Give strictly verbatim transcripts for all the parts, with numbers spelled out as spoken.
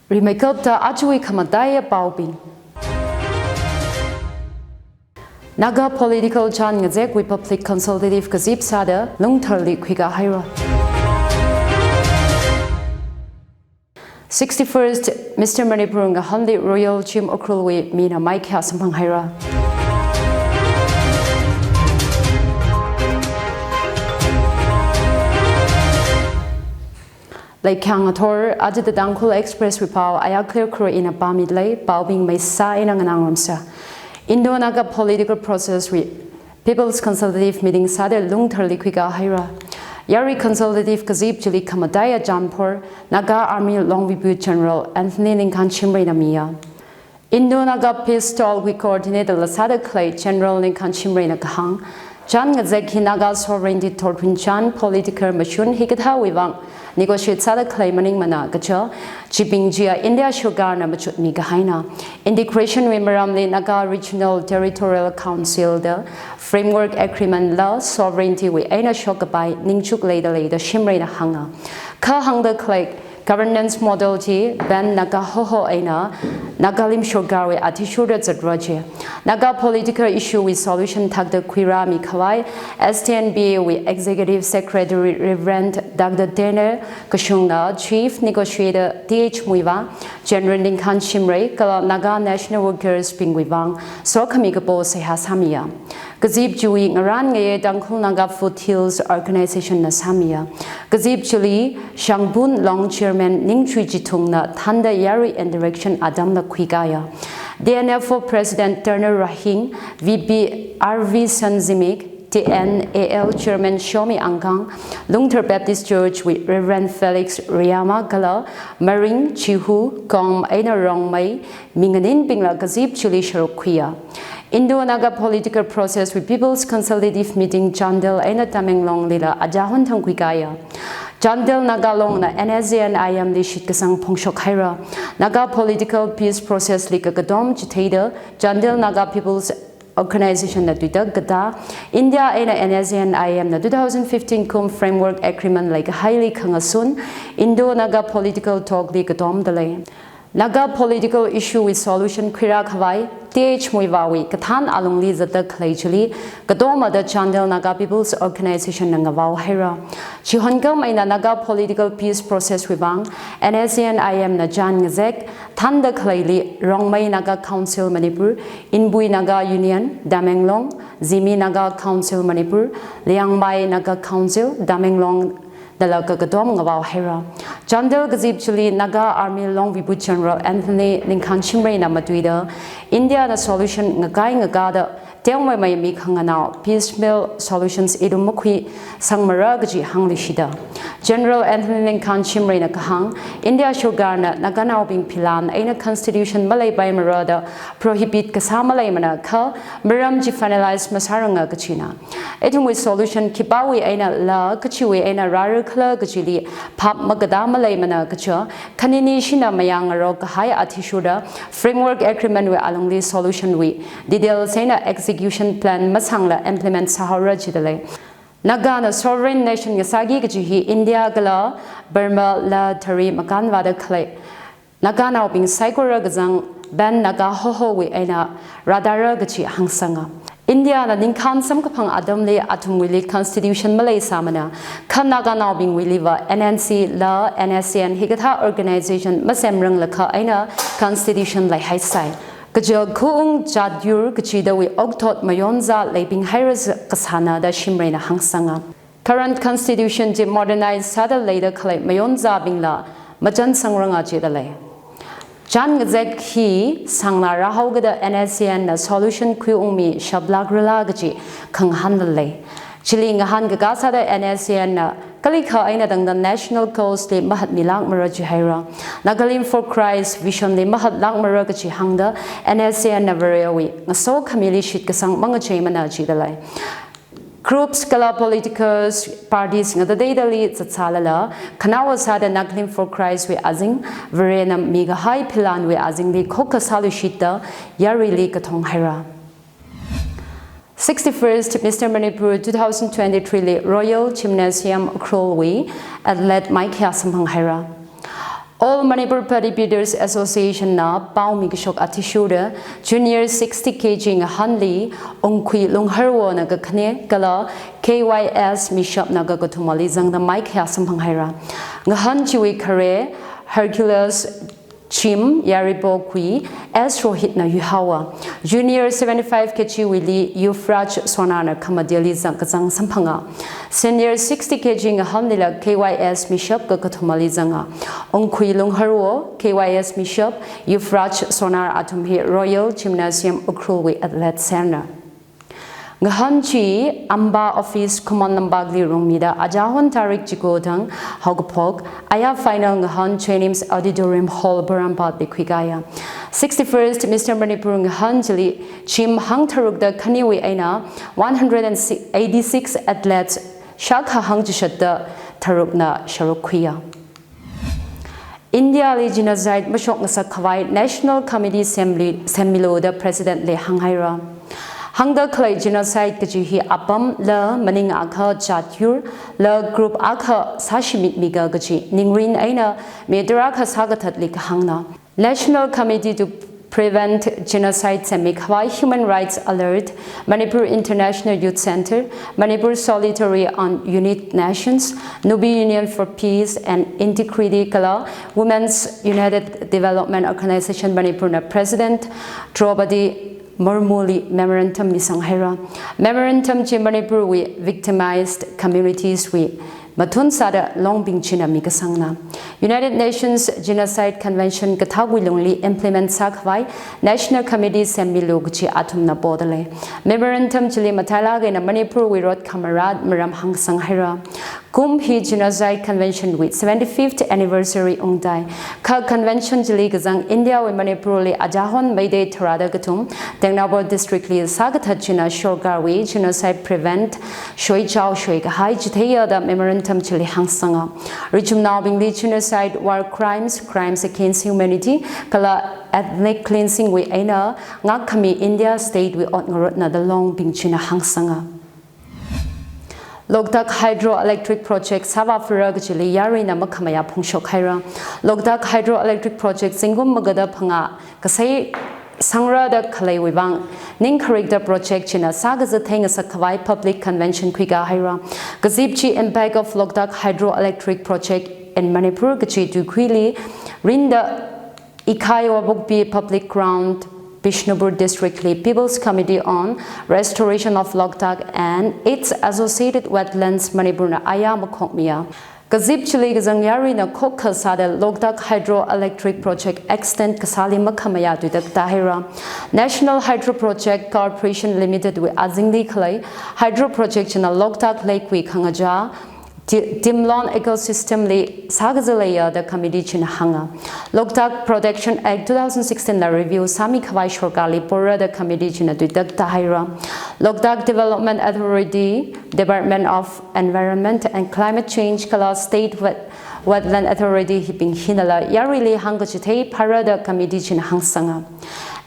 Rimeikapta ajawui khamataiya paobing. Naga political chān ngazekwui public consultative kazip sāda lungtharli khuikā haira. Sixty-first Mister Manipur ngahānli Royal Gym Ukhrulwui mina maikhayā samphang haira. Leikhyang athor, aja The Tangkhul Express wui pao, ayā clear khur ina pāmida lei, paobing meisā eina nganāngarumsa. Indo-Naga political process wui People's Consultative Meeting sāda lungtharli khuikā haira. Yarui consultative kazip chili khamataiya chānphor, Naga Army Longvibu General Anthony Ningkhan Shimrayna miya. Indo-Naga Peace Talk wui coordinator la sāda khalei General Ningkhan Shimrayna kahāng, chān ngazek hi Naga sovereignty thotrinchān political mashun hikathāwui vang negotiate sāda khalei maningmana kaja, chibing chiya India sarkarna machut mikahaina. Integration wui maramli Naga Regional Territorial Council da Framework Agreement la sovereignty wui eina shokkapai ningchuk leida lei da Shimrayna hānga. Kha hāngda khalei governance model chi pan Naga Hoho eina Nagalim sarkarwui athishurda zatra chi. Naga political issue wui solution thakda khuirāmi khavai S T N B A wui Executive Secretary Reverend Doctor Daniel Kashungna, Chief Negotiator T H Muivah, General Ningkhan Shimray kala Naga National Workers bingwui vang sokhami kapo seihā sāmiya. Kazip chiwui ngarān ngayei Tangkhul Naga Foothills Organization na sāmiya. Kazip chili Shangpun Long Chairman Ningchui Chithungna thānda yarui interaction atamla khuikāya. T N F O President Turner Rahing, V P R V Sanzimik, T N A L Chairman Shomi Angkang, Lungthar Baptist Church wui Reverend Felix Riyama kala Maring, Chihu, Kom eina Rongmei mi nganinbingla kazip chili sharuk khuiya. Indo-Naga political process wui People's Consultative Meeting Chandel eina Tamenglong lila ajahon thang khuikāya. Chandel Naga Long na N S C N I M li shitkasang phongshok haira. Naga political peace process li kakatom chitheida Chandel Naga People's Organization na tuitak katā, India eina N S C N I M na two thousand fifteen kum Framework Agreement leikahaili khangasun Indo-Naga political talk li katomda lei. Naga political issue wui solution khuirā khavai T H Muivahwui kathān alungli zatda khalei chili katomada Chandel Naga People's Organization na ngavao haira. Chihonkam eina Naga political peace process wui vang N S C N I M na chān ngazek thānda khaleili Rongmei Naga Council Manipur, Inbui Naga Union Tamenglong, Zimi Naga Council Manipur, Liangmai Naga Council Tamenglong dala kakatom ngavao haira. Chandel kazip chili Naga Army Longvibu General Anthony Ningkhan Shimrayna matuida India na solution ngakai ngakada tengmeimei mikhanganao piecemeal solutions ithum makhui sangmara kaji hāngluishida. General Anthony Ningkhan Shimrayna kahāng, India sarkarna Naganaobing philan eina constitution maleipaimara da prohibit kasā maleimana kha maram chi finalize masāranga kajina. Ithumwui solution khipāwui einala kachiwui eina rāra khala kajili phap makatā maleimana kaja, khanini shina mayāngarok kahai athishurda Framework Agreement wui alungli solution wui details eina execution plan masangla implement sāhaora jida lei. Nagana sovereign nation ngasāki kaji hi India kala Burma la thari makānvāda khalei Naganaobing saikora kazang pan Naga Hohowui eina rādara kaji hāngsanga. India na ningkhān samkaphang atamli athumwuili constitution maleisāmana, kha Naganaobingwuiliva N N C la N S C N hikathā organization masemranglakha eina constitution leihaisai. Kaja khaung jat yur kachidawui okthot mayonzā leibing haira kasāna da Shimrayna hāngsanga. Current constitution chi modernize sāda leida khalei mayonzābingla machan sangranga jida lei. Chān ngazek hi sānglā rāhaokada N S C N na solution khuiungmi shaplākrala kaji khangahānla lei. Chili ngahānkakā sāda N S C N na kalikha eina tangda national cause li mahatmilākmara jihaira. Nagalim for Christ vision li mahatlākmara kaji hāngda N S C N na Varewui ngasokhamili shitkasang mangacheimana jida lei. Groups kala political parties ngatateidali zatsālala, khanaowa sāda Nagalim for Christ wui azing, Varena mikahai philanwui azingli khokkha sāluishitda yaruili kathong haira. Sixty-first Mister Manipur two thousand twenty-three li Royal Gymnasium Ukhrulwui athlete maikhayā samphang haira. All Manipur Paddy Breeders Association na paomi kashok athishurda Junior sixty K G ngahanli Ungkhui Lungharwona kakhane kala K Y S Mishap na kakathumali zangda maikhaya samphang haira. Ngahan chiwui khare Hercules Chim, Yaribok wui S Rohit na yuihaowa. Junior seventy-five K G wuili Yuvraj Sonar na khamateli zang kazang samphanga. Senior sixty K G ngahanlila K Y S Mishap kakathumali zanga. Ungkhui Lungharwo, K Y S Mishap, Yuvraj Sonar athum hi Royal Gymnasium Ukhrul wui athlete serna. Ngahan chi Amba Office Khuman Lampakli rungmida ajahon tarik chiko thang haokaphok aya final ngahan JNIMS Auditorium Hall Porompat li khuikaya. Sixty-first Mister Manipur ngahan chili chim hangtharukda khaniwui eina one hundred and eighty-six athletes shākha hangchishatda tharukna sharuk khuiya. India li genocide mashokngasak khavai National Committee semli, semmilu da President li hānghaira. Hāngda khalei genocide kaji hi apam la maning akha jat yur la group akha sāshimit miga kaji ningrin eina mi tarākha sākathatli kahāngna. National Committee to Prevent Genocide semmi khavai Human Rights Alert, Manipur International Youth Centre, Manipur Solidarity on United Nations, Nubi Union for Peace and Integrity kala Women's United Development Organization Manipur na President Droupadi Murmu li memorandum misang haira. Memorandum chi Manipur wui victimized communities wui mathun sāda longbing china mikasangna. United Nations Genocide Convention kathākwui lungli implement sākhavai National Committee semmilu kaji athumna podalei. Memorandum chili matailak eina Manipur wui rot khamarat maram hāngsang haira. Kum hi Genocide Convention wui seventy-fifth anniversary ungtai. Kha convention chili kazang India wui Manipur li ajahon Meitei tharāda kathum, Tengnoupal district li sākathat china sorkar wui genocide prevent shoichao shoikahai chitheiya da memorandum chili hāngsanga. Richumnaobingli genocide, war crimes, crimes against humanity kala ethnic cleansing wui eina ngakkhami India state wui ot ngarotna da longbing china hāngsanga. Loktak Hydroelectric Project sāvā phara kajili yaruina makhamayā phungshok haira. Loktak Hydroelectric Project zingkum magada phangā kasei sangra da khaleiwui vang ningkharikda project china sākazā theingasak khavai public convention khuika haira. Kazip chi Impact of Loktak Hydroelectric Project in Manipur kaji tuikhuili rinda Ikhai Wabukpi Public Ground, Bishnupur District li People's Committee on Restoration of Loktak and its Associated Wetlands Manipur na aya makhokmiya. Kazip chili kazang yaruina khokha sāda Loktak Hydroelectric Project extend kasāli makhamayā tuitak tāhaira. National Hydro Project Corporation Limited wui azingli khalei hydro project china Loktak Lake wui khangachā Ti-, Timlon ecosystem li sākazā leiya da committee china hānga. Loktak Protection Act two thousand sixteen la review sāmi khavai sorkarli pora da committee china tuitak tāhaira. Loktak Development Authority, Department of Environment and Climate Change kala State Wet-, Wetland Authority hibing hinala yaruili hāngkachithei phara da committee china hāngsanga.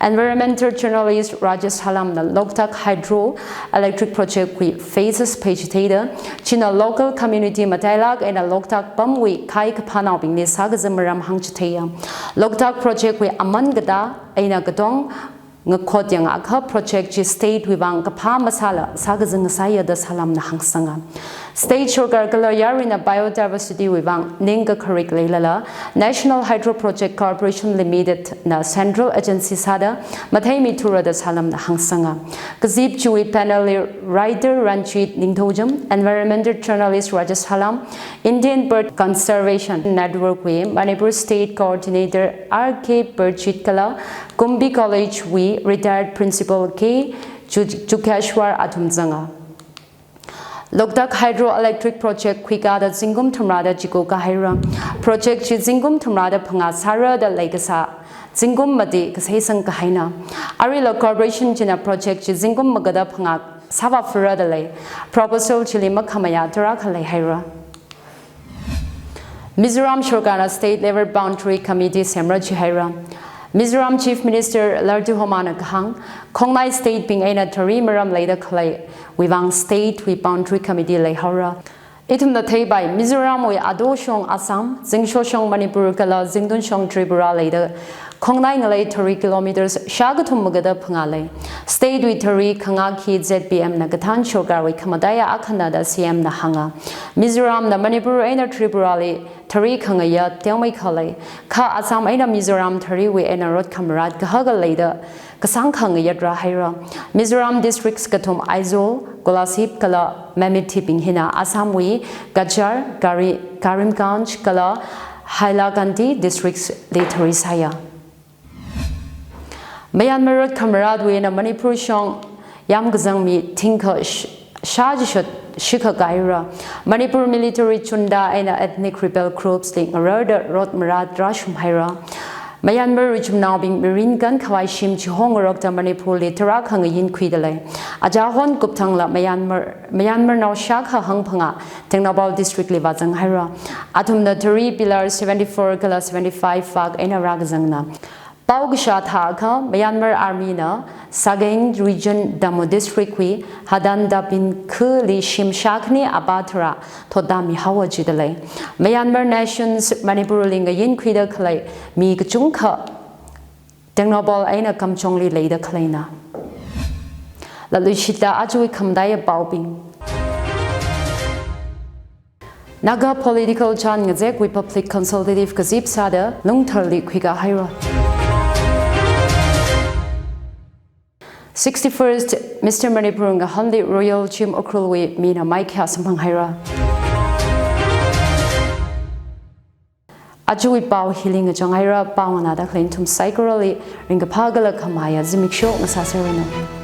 Environmental journalist Rajesh Salam na Loktak Hydro Electric Project wui phases pheichitheida, china local community matailak eina Loktak pamwui khai kaphānaobingli sākazā maram hāngchitheiya. Loktak Project wui aman katā eina katong ngakhot yangakha project chi state wui vang kaphā masāla sākazā ngasāya da Salam na hāngsanga. State sorkar kala yaruina biodiversity wui vang ningkakharik leilala, National Hydro Project Corporation Limited na central agency sāda matheimithura da Salam na hāngsanga. Kazip chiwui panel li writer Ranjit Ningthoucham, environmental journalist Rajesh Salam, Indian Bird Conservation Network wui Manipur State Coordinator R K Birjit kala Kumbi College wui retired principal K Ju-, Jukeshwar athum zanga. Loktak Hydroelectric Project khuikada zingkum thumrada chiko kahaira. Project chi zingkum thumrada phangā sāra da leikasā zingkum mati kaseisang kahaina. Aruila corporation china project chi zingkum magada phangā sāvā phara da lei. Proposal chili makhamayā tarākha leihaira. Mizoram sorkarna State Level Boundary Committee semra chihaira. Mizoram Chief Minister Lalduhoma na kahāng, khongnai state bing eina tari maram leida khaleiwui vang state wui boundary committee leihaora. Ithumna theipai, Mizoramwui adoshong Assam, zingshoshong Manipur kala zingtunshong Tripura leida khongnai ngalei thirty kilometers shākathum magada phangā lei. State wui thirty khangā khi Z P M na kathān sorkarwui khamataiya akhana da C M na hānga. Mizoramna Manipur eina Tripurali thirty khangayat tengmei khalei, kha Assam eina Mizoram thirty wui eina rot khamarat kahaka leida kasāng khangayat rāhaira. Mizoram districts kathum Aizawl, Kolasib kala Mamit hibing hina Assamwui Cachar, Kari-, Karimganj kala Hailakandi districts li thirty sāya. Myanmar rot khamaratwui eina Manipur shong yamkazang mi thingkha sh-, shā chishat shikha kaira. Manipur military junta eina ethnic rebel groups li ngararda rot marat rāshumhaira. Myanmar richumnaobing mirin kankhavai shim chihong ngarokta Manipurli tarākha ngayin khuida lei. Aja Hon Kupthang la Myanmar, Myanmarnao shākha hangphangā Tengnoupal district li vāzanghaira. Athumna thirty pillar seventy-four kala seventy-five vak eina rākazangna. Pao kashā thākha Myanmar Army na Sagaing Region Damo District wui Hadan Dapin khali shim shākhani apā tharā thotda mihaowa jida lei. Myanmar nations Manipur li ngayin khuida khalei mi kachungkha Tengnoupal eina Kamjongli leida khaleina. Latluishitda ajawui khamataiya paobing. Naga political chān ngazekwui public consultative kazip sāda Lungtharli khuikahaira. Sixty-first Mister Manipur ngahānli Royal Gym Ukhrulwui mina maikhayā samphanghaira. Ajawui pao hili ngachanghaira, pao nganāda khalei nathum saikorali ringkaphā kala khamayā zimiksho ngasāserranu.